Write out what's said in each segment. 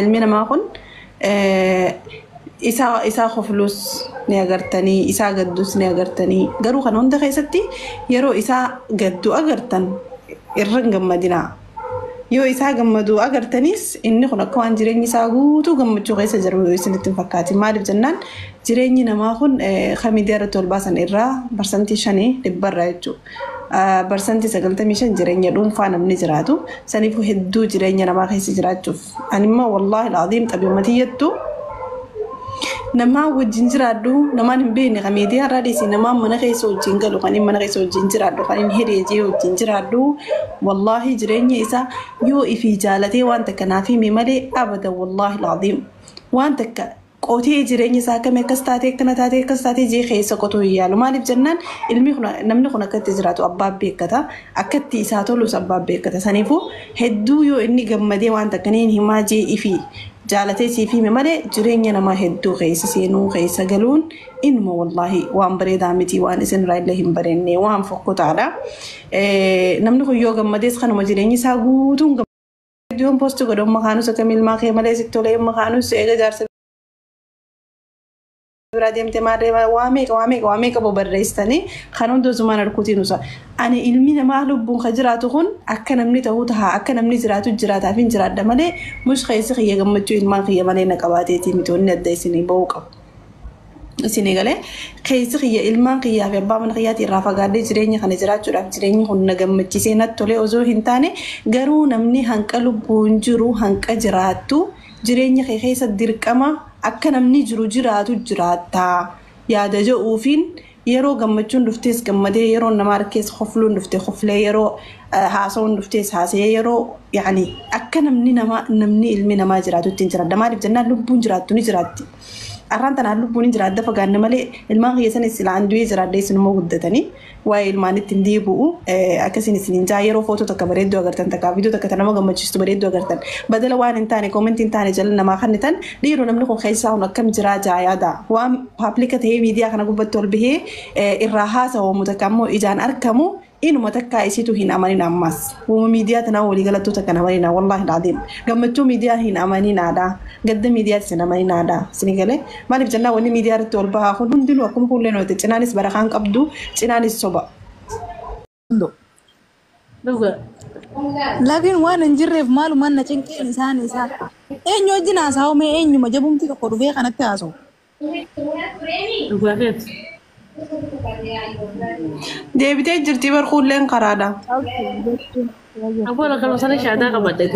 Ilmi namaa kun isaa koflus ni agartanii, isaa gaddus ni agartanii, garuu kana hunda keessatti yeroo isaa gaddu agartan irra hin gammadinaa. Yoo isaa gammadu agartanis inni kun akka waan jireenyi isaa guutuu gammachuu keessa jiru isinitti hin fakkaatin. Maaliif jennaan, jireenyi namaa kun kan miidiyaa irratti ol baasan irraa 5% dhibbarraa jechuudha. 95% jireenya dhuunfaa namni jiraatu. Saniifuu hedduu jireenya namaa keessa jiraachuuf. Ani immoo wallaahi al'aziim xabiimatiyyattu namaa wajjin jiraadhu, namaan hin beekne kan miidiyaa irraa dhiisi, namaan mana keessa wajjin galu, kan mana keessa wajjin jiraadhu, kan hin hiriyyee wajjin jiraadhu, wallaahi jireenya isaa yoo ifii jaalatee waan takka naaf hime malee, abada wallaahi al'aziim waan takka qotee jireenya isaa akkamii akkas taatee, akkana taatee, akkas taatee jee keessa qotuu hin yaalu. Maaliif jennaan, ilmi kun, namni kun akkatti jiraatu abbaa beekkata, akkatti isaa tolus abbaa beekkata. Saniifuu hedduu yoo inni gammadee waan takka niin himaa jee ifii jaalatee siif hime malee, jireenya namaa hedduu keessa seenuu, keessa galuun inuma wallaahi waan bareedaa miti, waan isin irraa illee hin bareenne, waan fokkotaadha. Namni kun yoo gammadees kanuma jireenyi isaa guutuun yoon post godhe, umma kaanus akkam ilmaa kee malee sitti tolee, umma kaanus eega jaarsa biraa deemte maarree, waa meeqa waa meeqa waa meeqa barreessitanii kan hunda osumaan harkuutiin usa. Ani ilmi namaa lubbuun ka jiraatu kun akka namni ta'uu taha, akka namni jiraatu jiraataaf hin jiraadha malee, mush keessa kiyya gammachuu ilmaan kiyya malee na qabaateetii miti wanni adda isinii ba'uu qabu. Isinii galee, keessi kiyya ilmaan kiyyaa fi abbaa mana kiyyaati irraa fagaadhee jireenya kana jiraachuudhaaf jireenyi kun na gammachiisee natti tolee osoo hin taane, garuu namni hanqa lubbuun jiru hanqa jiraattu jireenya kee keessa dirqama akka namni jiru jiraatu jiraattaa yaada jedhuufiin, yeroo gammachuun dhuftees gammadee, yeroo nama harkees kofluun dhufte koflee, yeroo haasa'uun dhuftees haasa'ee, yeroo yaani akka namni nama namni ilmi namaa jiraatu ittiin jiraadha. Maaliif jennaan, lubbuun jiraattu ni jiraatti. Arraan tanaan lubbuun hin jiraadda fagaanne malee, ilmaan kiyya sanis silaan du'ee jiraadde isinummoo guddatanii waa'ee ilmaanitti hin deebi'u. Akkasiin isin jaa, yeroo footoo takka bareedduu agartan, takka viidiyoo takka nama gammachiistu bareedduu agartan, badala waan hin taane comment hin taane jala namaa kennitan, dhiiroo namni kun keessaa kun akkam jiraa jaa yaada. Waan public ta'ee miidiyaa kana gubbatti ol bahee irraa haasawamu takka ammoo ijaan argamu inuma takkaa isitu hin amanin. Ammas uuma miidiyaa tanaa walii galattuu takka hin amanina. Wallaahi al'aziim gammachuu miidiyaa hin amaninaadha, gadda miidiyaatti hin amaninaadha. Isin galee, maaliif jennaan, wanni miidiyaa irratti ol bahaa kun hundinuu akkuma fuulleen oolte cinaanis barakaan qabdu, cinaanis soba. Dhuga. Laakiin waan hin jirreef maalumaan na cinqeen isaan isaa. Eenyu wajjin haasa'u mee, eenyuma jabumti tokko dhufee kanatti haasa'u? Dhugaa keeti. Deebitee jirti bar kuulleen karaadha. Aboo lakka sana shaadaa qabadhe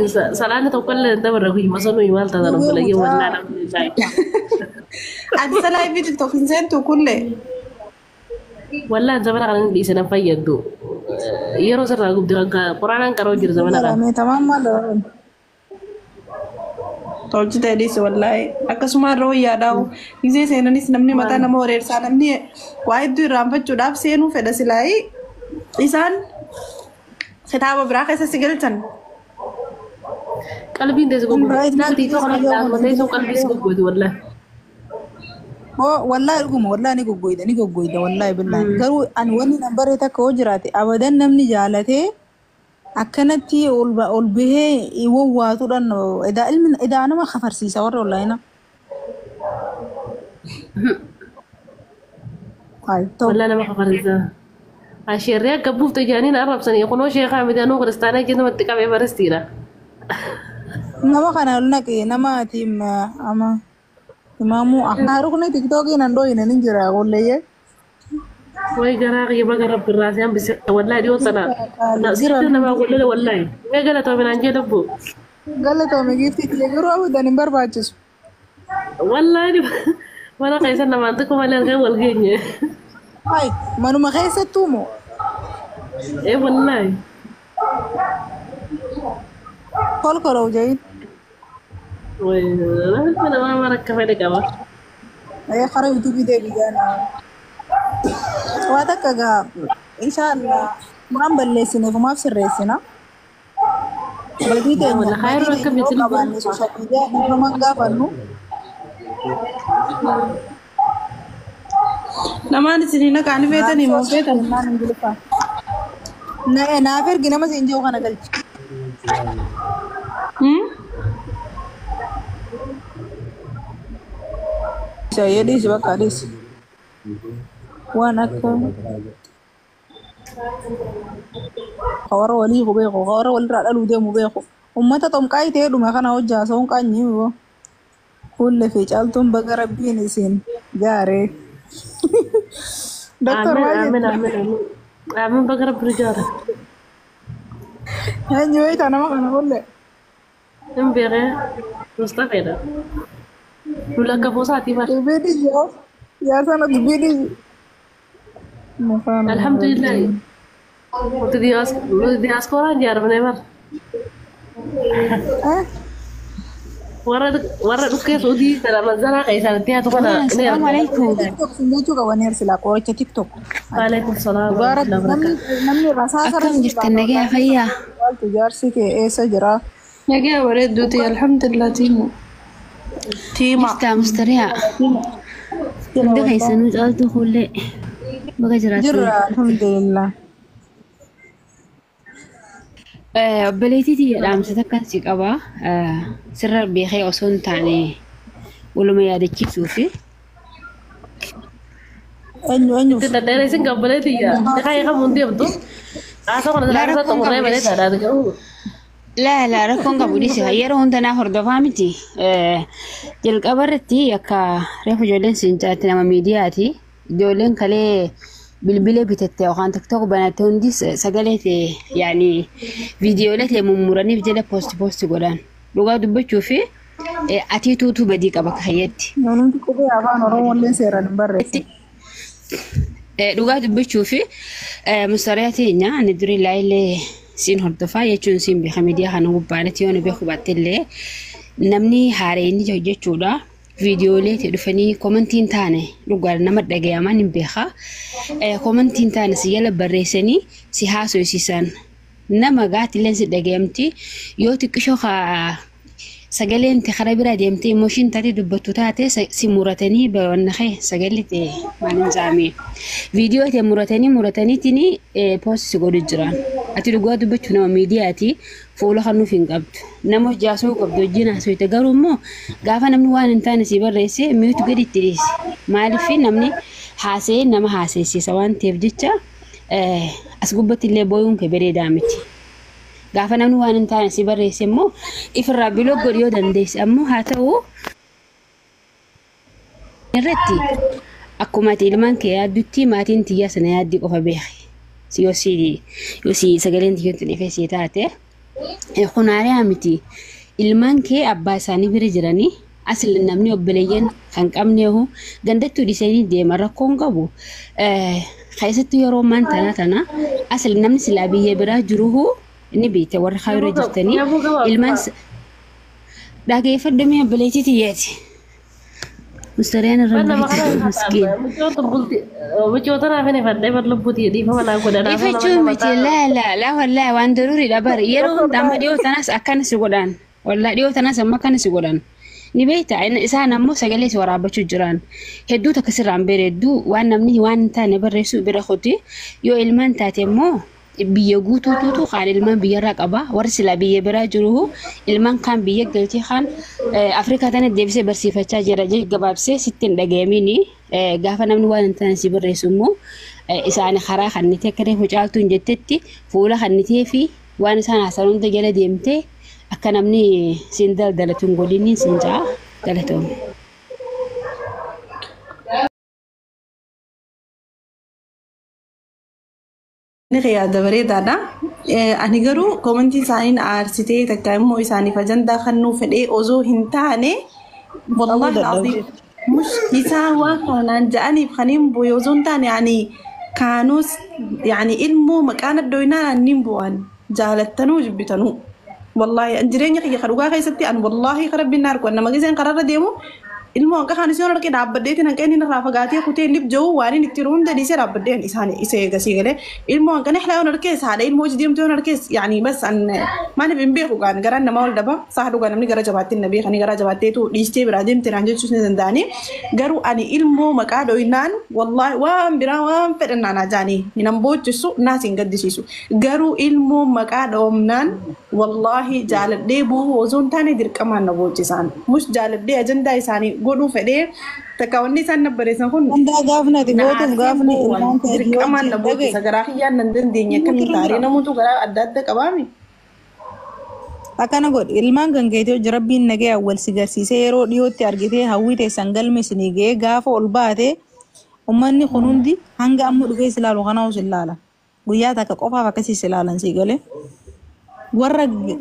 salaanni tokko illee hin dabarre, guyyuma sanuu maal taatan obboleeyyee wallaa namni isaa. Ati salaa fi TikTok hin seentu kullee. Wallaan zamana kana hin dhiise, na fayyaddu. Yeroo sirraa gubdi kan quraanaan qaroo jiru zamana kana. Mee tamaam maal? Tolchitee dhiise wallaahi. Akkasuma irra wayyaadhaa. Gizee seenanis namni mataa nama wareersaa, namni waa hedduu irraanfachuudhaaf seenuu fedha silaayii isaan kitaaba biraa keessa si galchan. Qalbiin teessu goggooti. TikTok kana dhaabbatee sun qalbii si goggooti wallaahi. Oo wallaahi dhuguma, wallaahi ni goggoyda, ni goggoyda, wallaahi billaahi. Garuu ani wanni nan baree takka hoo jiraate, abadan namni jaalatee akkanatti ol bahee wawwaatuudhaan edaa ilmi edaa nama kafarsiisa warra wallaahi nama. Ay ta'u. Wallaahi nama kafarsiisa. Asheerri akka buufte jaaniin arrabsanii kunoo sheekaa miti, anuu kiristaanaa jennumatti qabee baristiidha. Nama kana ol naqe, nama ati ama imaamuu haarukni TikTokiin an dhooyine ni jira qulleeyyee. Way garaa kiyya, baga rabbi irraa si hambise wallaahi dhiyoo tana. Sitti namaa gollole wallaahi. Mee galatoome naan jee lubbu. Galatoome giiftii kiyya, garuu abadan hin barbaachisu. Wallaahi mana keessa namaan tokko malee halkan wal geenye. Ay manuma keessattuu moo? Ee wallaahi. Kolkoloo jahin. Way namaa mara akka fedhe qaba. Ee karaa YouTubeii deebi jaana. Waa takka gaa inshallah waan balleessineef maaf sirreessina. Badii teenya Walla badii khayiroo teenya yoo akkamitti qabaanne social media dhiifama hin gaafannu. Namaan isinii naqaan feetanii moo Raabsoo feetan? jennaan Ingiliffaan. Naaf ergi, nama siin jiru kana galchi. Hmm? Ayyee dhiisi bakka dhiisi. Waan akka warra walii beeku warra walirraa dhaluu deemu beeku. Uummata xomqaayii ta'ee dhume kana hojjaa soon qaanyii boo. Kulle fi caaltuun baga rabbiin isin jaaree. Doktor Aamin maal aamin jetta? aamin aamin. Aamin baga rabbi nu jaare. Eenyu beektaa nama kana kulle? Hin beekee Mustafeedha. Nu lakkafuusaatii bara. Dubbii dhiisi yaa yaa sana dubbii dhiisi. Mukaan Alhamdulillah. Nuti diyaasporaan ijaaramne bara. Eh? Warra dhukkee suudii kana manzaraa keessaan itti haatu kana ni Assalamu argina. alaikum. TikTok sun jechuu qaban silaa qoricha TikTok. Waalaikum salaam Dhugaa rabbi warahmatullahi namni wabarakatuh. namni rasaasa Akkam irratti jirtan nagayaa fayyaa? Waaltu jaarsi kee eessa jira? Nagaa bareedduuti alhamdulillah tiimu. Tiima. Jirtaa mustariyaa? Hunda keessanuu caaltuu kuullee baga jiraattan. Jirra alhamdulillah. Obboleettii tiyya dhaamsa takkan si qabaa. Sirra beekee osoo hin taane waluma yaadachiisuufi. Eenyu eenyuuf? Itti dhadheera isin gabbalee tiyya. Dhiqaa eegamu hin deemtu. Haasoo kana Laa silaa rakkoon xumurree qabu malee dhisi. taadhaa garuu. Laa laa rakkoon qabu dhisi. Yeroo hunda naa hordofaa miti. Jalqaba irratti akka reefu ijoolleen siin caalatti nama miidiyaati. Ijoolleen kalee bilbila bitatte yookaan tiktok banatte hundi sagalee ta'e yaani viidiyoolee ta'e mummuraniif jala poosti poosti godhan. Dhugaa dubbachuu fi atii tuutuu badii qaba kayyatti. Namni qubee afaan Oromoo illee seeraan hin barreessin. Dhugaa dubbachuu fi mustariyaa teenya ani durii illee siin hordofaa jechuun siin beeka miidiyaa kana gubbaanatti yoo nu beeku baatte illee namni haareenni hojjechuudha. Viidiyoolee ta'e dhufanii komantiin taane dhugaadha nama dhagayaman hin beeka. Komantiin taane si jala barreessanii si haasofsiisan. Nama gaatiillee si dhagayamti yoo xiqqishoo sagaleen te karaa bira deemtee emooshin taate dubbattu taate si muratanii bawanna kee sagalee ta'e maalin jaamee viidiyoo ta'e muratanii murataniitiin poosti si godhu jiran ati dhugaa dubbachuu nama miidiyaati fuula kanuuf hin qabdu nama jaasuu qabdu wajjin haasofte garuu immoo gaafa namni waan hin taane si barreesse miitu gadi itti dhiisi maaliif namni haasee nama haaseessisa waan ta'eef jecha as gubbatti illee booyuun kee bareedaa miti. Gaafa namni waan hin taane si barreesse immoo ifirraa biloo godhi yoo dandeesse ammoo haa ta'u irratti akkuma ati ilmaan kee yaaddutti maatiin tiyyaa sana yaaddii qofa beeki. Yoo si sagaleen tiyyoon dhufee si taate kunaariyaa miti ilmaan kee abbaa isaanii bira jiranii asli namni obboleeyyan kan qabneehu gandattuu dhiisanii deema rakkoon qabu. Keessattuu yeroo ammaan tana tana asli namni silaa biyya biraa jiruhu ni beekte warra kaayiroo jirtanii ilmaan dhageeffadhu mi'a obboleettii tiyyeeti. Mustariyaan irra baay'ee miskiin. Michoota naaf hin ifadhee bar lubbuutii dhiifama naa godha. Ifachuu miti laa laa laa wallaahi waan daruuriidha bari yeroo hunda amma dhiyoo tanas akkana si godhan wallaahi dhiyoo tanas amma akkana si godhan. Ni beekta isaan ammoo sagalee si waraabbachuu jiran hedduu takka sirraan bareedduu waan namni waan hin taane barreessu bira kuti yoo ilmaan taate immoo biyya guutuutuutu kaan ilmaan biyyarraa qaba warri silaa biyya biraa jiru ilmaan kaan biyya galchee kaan Afrikaa tana deebisee barsiifachaa jira jee gabaabsee sitti hin dhagayamini gaafa namni waan hin taane si barreessu immoo isaan karaa kannitee akka reefu caaltuun jettetti fuula kannitee fi waan isaan haasan hunda jala deemtee akka namni siin daldalatu hin godhiniin siin ja'a galatoome. Inni yaada bareedaadha. Ani garuu koomantii isaanii na aarsitee takka immoo isaaniif ajandaa kennuu fedhee osoo hin taane wallaahi alaaziim mush isaan waan kanaan ja'aniif kan hin bu'e osoo hin taane ani kaanuus yaani ilmoo maqaan addooyinaan ani hin bu'an jaalattanuu jibbitanuu. Wallaahi an jireenya kiyya kan dhugaa keessatti an wallaahi kan rabbiin na argu an nama giseen karaarra deemu ilmoo hanqa kaan isin arge dhaabbaddeetiin hanqa inni irraa fagaatee kutee lib jiru waan inni itti hunda dhiisee dhaabbadheen isaan isa eegasii galee ilmoo hanqa nexlaa yoon argees haadha ilmoo hojii deemtu yoon argees yaani bas an maaliif hin beeku gaan garaan nama ol daba saa dhugaa namni gara jabaattiin na beekanii gara jabaatteetu dhiistee biraa deemte naan jechuus ni danda'anii garuu ani ilmoo maqaa dhoyinaan wallaahi waan biraa waan fedhan naan ajaanii nan boochisu naas hin gaddisiisu garuu ilmoo maqaa dhoomnaan wallaahi jaaladhee bu'uu osoo hin taane dirqamaan na boochisaan mus jaaladhee ajandaa isaanii godhuu fedhee takka wanni isaan na barreessan kun Hundaa gaafni ati na gootuuf aarsee gaafni bu'uwan ilmaan keetii dirqamaan wajjin na boochisa dhagaye. garaa kiyyaan nan dandeenye akkamiin taaree namoota garaa adda adda qabaami. Akkana godhi ilmaan kan keetii hojii rabbiin nagee awwal si garsiisee yeroo dhiyootti argitee hawwii teessan galme isinii ga'ee gaafa ol baate uummanni kun hundi hanga amma dhufee si ilaalu kanaa si ilaala. Guyyaa takka qofaaf akkasii si ilaalan si galee.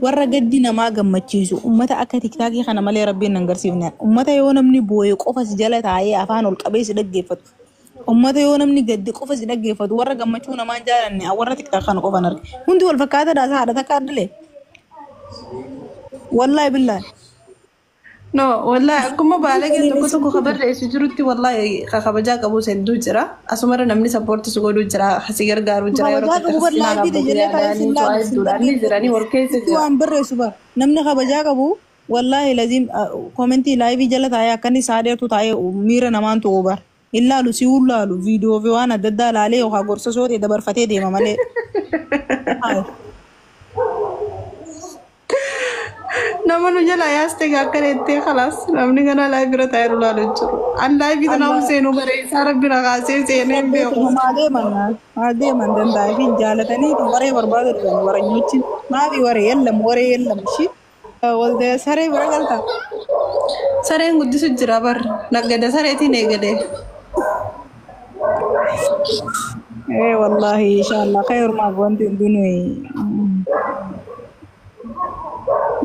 Warra gaddi namaa gammachiisu uummata akka tiktaakii kana malee rabbiin nan garsiifne. Uummata yoo namni boo'e qofa si jala taa'ee afaan ol qabee si dhaggeeffatu. Uummata yoo namni gaddi qofa si dhaggeeffatu warra gammachuu namaa hin jaalanne warra tiktaak kana qofan arge. Hundi wal fakkaataadha haadha takka addilee. Wallaahi billaahi. No, wallahi akkuma baalageen tokko tokko ka barreessu jirutti wallahi ka kabajaa qabus hedduu jira. Asumarra namni sappoortis godhuu jira, si gargaaru jira yeroo Kabajaa takka qabu bar kristinaa laayivii dhaabbatee tajaajila taa'ee si yaadanii ilaalu to'aa si hedduudha. Inni jiranii wal keessa dhaggeeffatu jira. waan barreessu bar namni kabajaa qabu wallaahi laziim koomentii laayivii jala taa'ee akka inni isaa dheertu taa'ee miira namaan tu'u bar hin laalu si laalu viidiyoo fi waan adda addaa laalee yookaan gorsa sootee dabarfatee deema malee. Haa. Nama nu jala yaaste akka deettee khalaas namni kana laayivii irra taa'ee nu laalu jiru. An laayivii tanaa seenuu bareessaa rabbi na kaasee seenee hin beeku. Maa deeman maa deeman danda'aa fi jaalatanii waree barbaadu dhufan waranyochi maafi waree yellam waree yellam shi walda saree bira galta. Sareen guddisu jira bar naggada sareetiin eegale. Eh wallahi inshallah khayr maaf wanti hundinuu.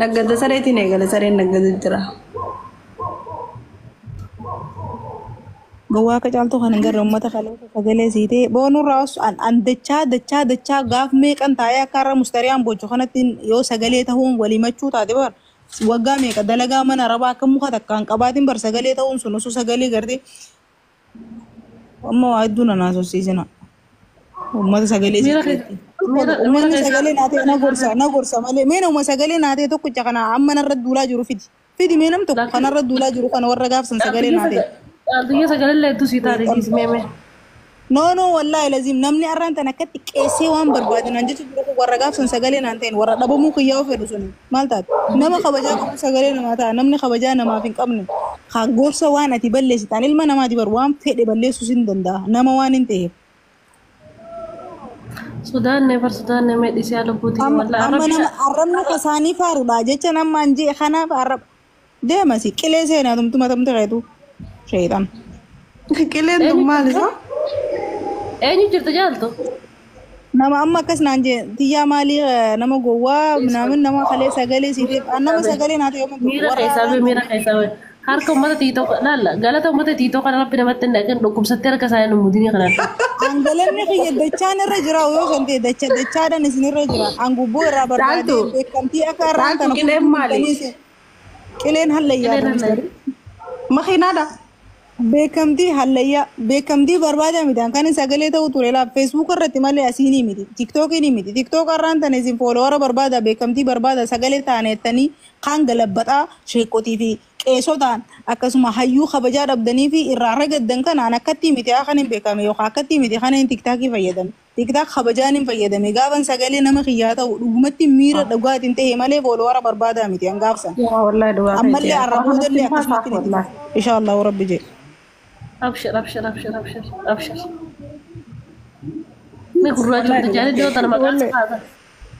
Naggada sareetiin eegale sareen naggadu jira. Gowwaa akka caaltuu kan hin garre uummata kaleessa sagalee siitee boonurraa os an dachaa dachaa dachaa gaaf meeqan taa'ee akka har'a mustariyaan bocu kanatti yoo sagalee ta'uun walii machuu taate bar waggaa meeqa dalagaa mana arabaa akka muka takkaan qabaatiin bar sagalee ta'uun sun osoo sagalee gartee amma waa hedduu na naasofsiisina. Uummata sagalee Miira siiteetti. miira miira Uummanni keessaa sagalee naa ta'e na gorsa na gorsa malee mee nama sagalee naa ta'e tokkicha kana amma narra duulaa jiru fidi. Fidi mee nam tokko kanarra duulaa jiru kana warra gaafsan sagalee naa ta'e. Dhaaltiyya sagalee hedduu sii taate dhiismeeme. No no wallahi lazim namni arraan tan akkatti qeessee waan barbaadan an jechuun jiru warra gaafsan sagalee naan ta'in warra dhabamuu kiyyaa of fedhu suni maal taate nama kabajaa qabu sagalee namaa ta'a namni kabajaa namaaf hin qabne haa gorsa waan ati balleessitaan ilma namaati bar waan fedhe balleessuus hin danda'a nama waan hin ta'eef. Sodaanne bar sodaanne mee dhiisee lubbuutii Amma wallaahi amma rabbi nama arrabni kasaanii faaruudha jecha nama an jee kanaaf arrab deemasi qilee seenaa tumtu matamtu reetu sheexan. Qileen tun maal isa? Eenyu jirta jaaltu? Nama amma akkas naan jee tiyyaa maalii nama gowwaa minaamin nama kalee sagalee siiteef nama sagalee naa ta'e yommuu Miira warra keessaa bee miira keessaa bee harka uummata tiitoo laalla galata uummata tiitoo kana rabbi namatti hin dhaqin dhukkubsattee harka isaanii nu mudinii kanaan. Angalanni kiyya dachaan irra jira yoo kan ta'e dacha dachaadhaan isin irra jira. Angubboo irraa barbaadee Caaltu beekamtii akka irraan caaltu tana qileen maali? Qileen hallayyaa Qileen hallayyaa. Makiinaadha. Beekamtii hallayyaa beekamtii barbaada miti kan sagalee ta'u ture laa feesbuuk irratti malee asiinii miti tiktookiin miti tiktook irraan tana isin foolowara barbaada beekamtii barbaada sagalee taanettanii kaan galabbaxaa sheekotii fi qeessotaan akkasuma hayyuu kabajaa dhabdanii fi irraa ragaddan kanaan akkatti miti haa kan hin beekame yookaan akkatti miti kan hin tiktaakii fayyadame tiktaak kabajaan hin fayyadame gaafan sagalee nama kiyyaa ta'u dhugumatti miira dhugaatiin ta'e malee foolowara barbaada miti hangaafsan Yaa wallahi dhugaa keetii. ammallee arraboodallee akkasumatti miti inshaallahu rabbi jedhe. Abshir abshir abshir abshir abshir. Ni gurraachumti jaanii dhiyoo tana maqaa isa kaasa.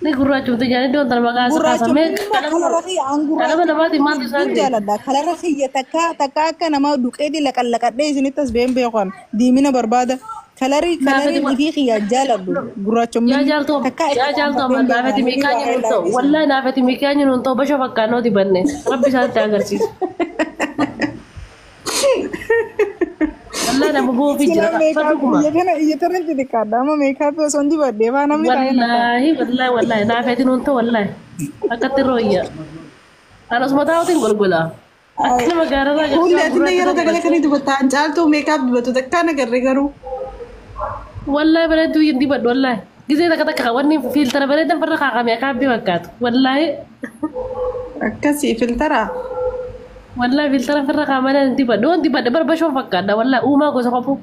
Ni gurraachumti jaanii dhiyoo tana maqaa isa kaasa. Mee Kalarra kiyya an qalama namaatiin maaltu isaan gurraacha jaaladha. Kalarra kiyya takka takka akka nama duqeeti laqallaqadhee isinitti as ba'een beekan diimina barbaada. Kalarii kalarii ifii kiyya jaaladhu Yaa gurraachummaan jaaltu takka yaa jaaltu amma naafati miikaa jiru ta'u wallahi naafati miikaa jiru ta'u basha fakkaannooti banne rabbi isaatti agarsiisa. Wallahi nama bu'uufi jira fadhuguma. Iyya kana iyya tana xixiqqaadha amma meekaappii osoo hin dibadhee faa namni taa'ee na ta'a. Wallahi wallahi wallahi naafati nuun ta'u wallahi akkatti rooyya. Anas mataa golgola. Akka nama gaararraa Hulli ati yeroo sagalee kanii dubatta an caaltuu meekaap dibatu takkaan agarre garuu. Wallahi bareedduu hin dibadhu wallahi. Gisee takka takka wanni fiiltara bareedan farra kaaqame akaabbii fakkaatu. Wallahi Akkasii filtara. wallahi fiiltara farra kaa'amanii hin dibadhu. Waan dibadhe barbashoon fakkaadha wallahi uumaa gosa qofu.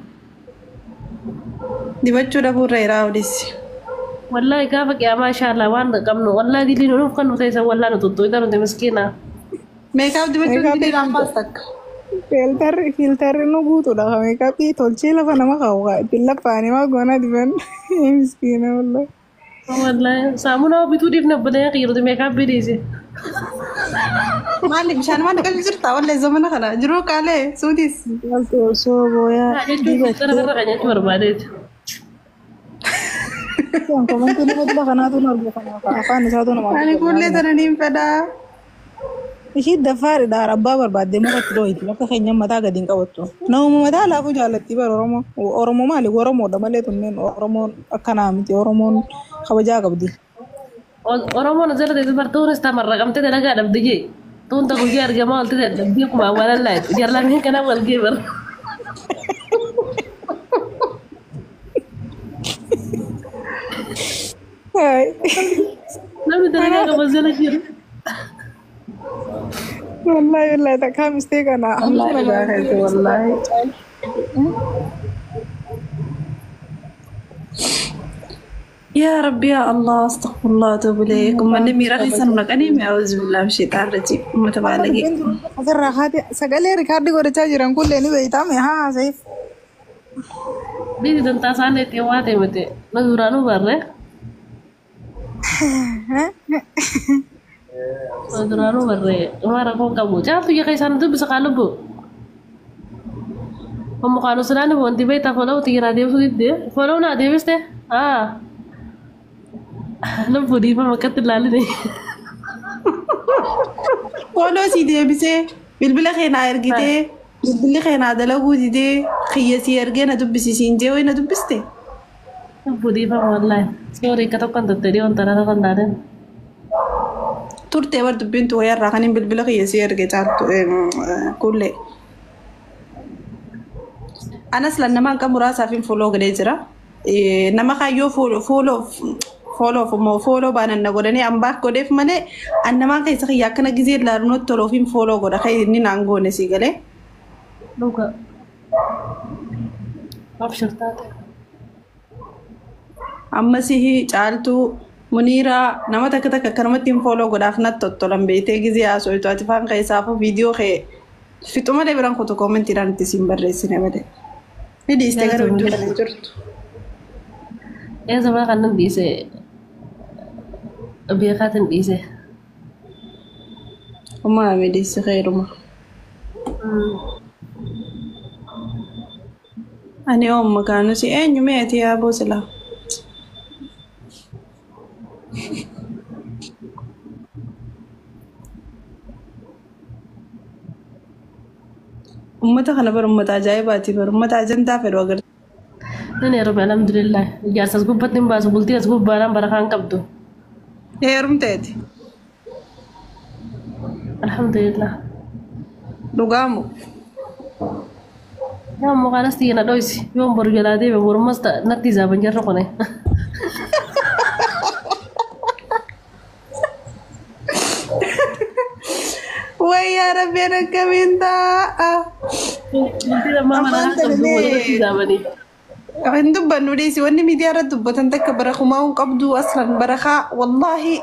Dibachuu dhabuurra irraa odissi. Wallahi gaafa qiyaamaa inshallah waan qabnu wallahi diliin nuuf kan nu ta'e wallahi nu tuttuuta nuti miskiina. Meekaap dibachuun diliidhaan baas takka. Filtarri nu guutuudha kan meekaappii tolchee lafa nama kaa'u ittiin laffaanii maa goonaa diban miskiina wallahi. Wallahi saamunaa bituu dhiifne obboleeyyan kiyyootu meekaappii dhiise. Maali bishaan maal qabdu jirta wallahi zamana kana jiruu qaalee suutis. Osoo booyaa Jechuun filtara irra kan nyaachuu barbaadeeti. Komantii nama dila kanaatu nu argu kanaaf afaan isaatu nama Ani kuullee tana niin fedhaa. Ishii daffaadha abbaa barbaadde mukatti dooyiti bakka keenya mataa gadi hin qabattu. Namuma mataa laafuu jaallatti bara Oromoo. Oromoo maali? Oromoodha malee tunneen Oromoon akkanaa miti Oromoon kabajaa qabdi. Oromoon asirra teessu bartuunis tamarraqamtee dalagaa dhabde jee. Tuunta guyyaa argamaa olti dadhabdee kuma awwaalan laayit. Jarlameen kana wal gee bara. Namni dalagaa qabu jala jiru. Wallahi wallahi takkaa mistee kana. Wallahi. يا ربي يا الله استغفر الله واتوب اليك ومن ميرا خيسن نقني اعوذ بالله من الشيطان الرجيم ما تبالغي. Asirraa kaatee sagalee rikaardii godhachaa jiran kullee ni beeytaame haa seef. Dhiisi dantaa isaan itti waa ta'e miti. Na duraanuu barree. Na duraanuu barree. Waa rakkoon qabu. Caaltu ija keessaan dubbisa qaalubbu. Ammo qaalu silaan wanti beektaa foloo xiyyaraa deebisuu didde. Foloo naa deebiste. Haa. Lubbuu dhiifama akkatti ilaaline. Foloo si deebisee bilbila keenaa ergitee bilbilli keenaa dalaguu didee xiyya si ergee na dubbisiisiin jee wayi na dubbiste. Lubbuu dhiifama wallaahi. Soorii akka tokkoon totte dhiyoon tanaa kan taateen. Turtee bar dubbiin tu wayarraa kan hin bilbila xiyya si erge caaltu kullee. Anas lan nama akka muraasaaf hin foloo godhee jira. Nama kaayyoo foloo foloof immoo foloo baanan na godhanii ambaaf godheef malee an namaan keessa kiyya akkana gizee ilaalu natti toluuf hin foloo godha kan inni naan goone si galee. Dhuga. Abshir taate. Ammasii caaltuu muniiraa nama takka takka akkanumatti hin foloo godhaaf natti tottolan beektee gizee haasoftu ati faan keessaafuu viidiyoo kee fixu malee biraan kutu koomentiidhaan itti siin barreessine malee. Ni dhiiste gara iddoo kana jirtu. Eessa mana kanan dhiise beekaatiin dhiise. Umaa dhiisi xeeruma. Ani oomma kaanusi eenyu meeti yaa boosilaa. Uummata kana bara uummata ajaa'ibaati bara uummata ajandaa fedhu agarra. Nan heerume alhamdulillah. Ijaarsa as gubbatti hin baasu bultii as gubbaadhaan barakaan qabdu. Heerumteeti. Alhamdulillah. Dhugaamu. Yaa mukaan as xiyya na dhoysi. Yoon boru jalaa deeme borumas natti izaaban jarra kune. Wayyaa rabbi akkamiin ta'a. Bultii lammaa barakaan qabdu walirratti izaabanii. Hin dubbannu dhiisi wanni miidiyaa irratti dubbatan takka barakumaa hin qabdu aslan barakaa wallaahi